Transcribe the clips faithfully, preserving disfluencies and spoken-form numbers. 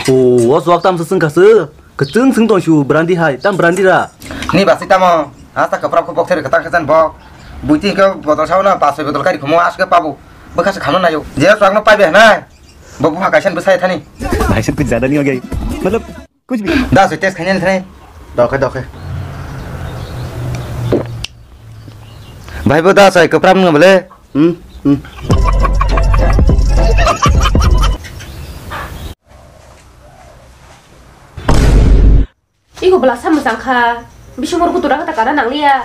O, o suak tam seseng kasu. Kecheng seng tong su brandi hai, tam brandi ra. Ni basi tamo, asta kaprap ko bokser kata kesan bok. Buti ke botol sauna, pas botol kari khomo aske pabu. Bwkha se khano nayo. Je suak no paibe nai. Bo bupha kaisa ni bwsai thani. भाई साहब कुछ ज्यादा नहीं हो गया ये? मतलब कुछ भी। Da se test khainani thani. Dokhe, dokhe. Bhai bo da sai kaprap nang bole. Hmm, hmm. Iko bwlasa mwchang kha. Bising oro kutura kata kana nangliya.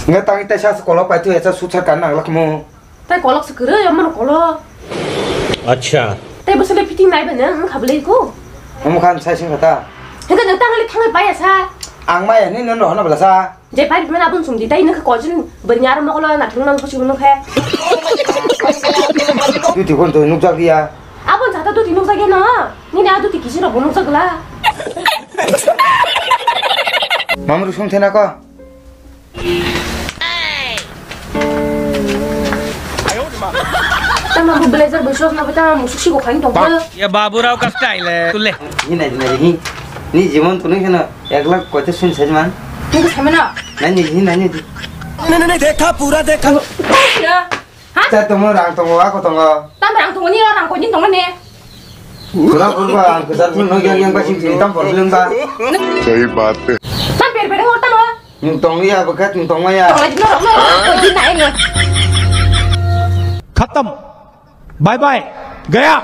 Nga tangi taisa kolok pai tu echa suchar kana nangla kamo. Tai kolok se kwrwi, omo no kolok. Acha. Tai bwswk le fitting nai ba nang wngkha bwlai ko. Omo khan sai sing kha ta. Hwnkhe nwng tangli thangwi paiya sa. Ang maya ni nono hwnna bwlasa. Je pai bimani aboni sumdi tai nwng khe kolchini bwrwini aro mokolo naithok nang bwswk nwng khe. Duty kon to nukjak ya. Aboni jata duty nukjak ya no. Nini a duty kisi rok bo nukjak la. Mamru sung thena ko. Tama bu blazer bu shorts na tama musuk sigo khain tong. Ya Baburao ka style hai. Tule. Hi nai nai hi. Ni jimon tunu kheno ek lakh koite sun sajman. Nunggu samena. Nai ni hi nai ni. नहीं नहीं नहीं देखा पूरा देखा। Ya. Ha? Cha tongo rang tongo ako tongo. Tam rang tongo ni rang ko jin tongo ne. Pura pura ang kesar pun no yang yang pasi tam problem ba. सही बात है। Tam per per ho tamo. Nwng tongya bwkha nwng tongmaya. Tong lai no no no. Ko jin na eno. खत्म। Bye bye. गया।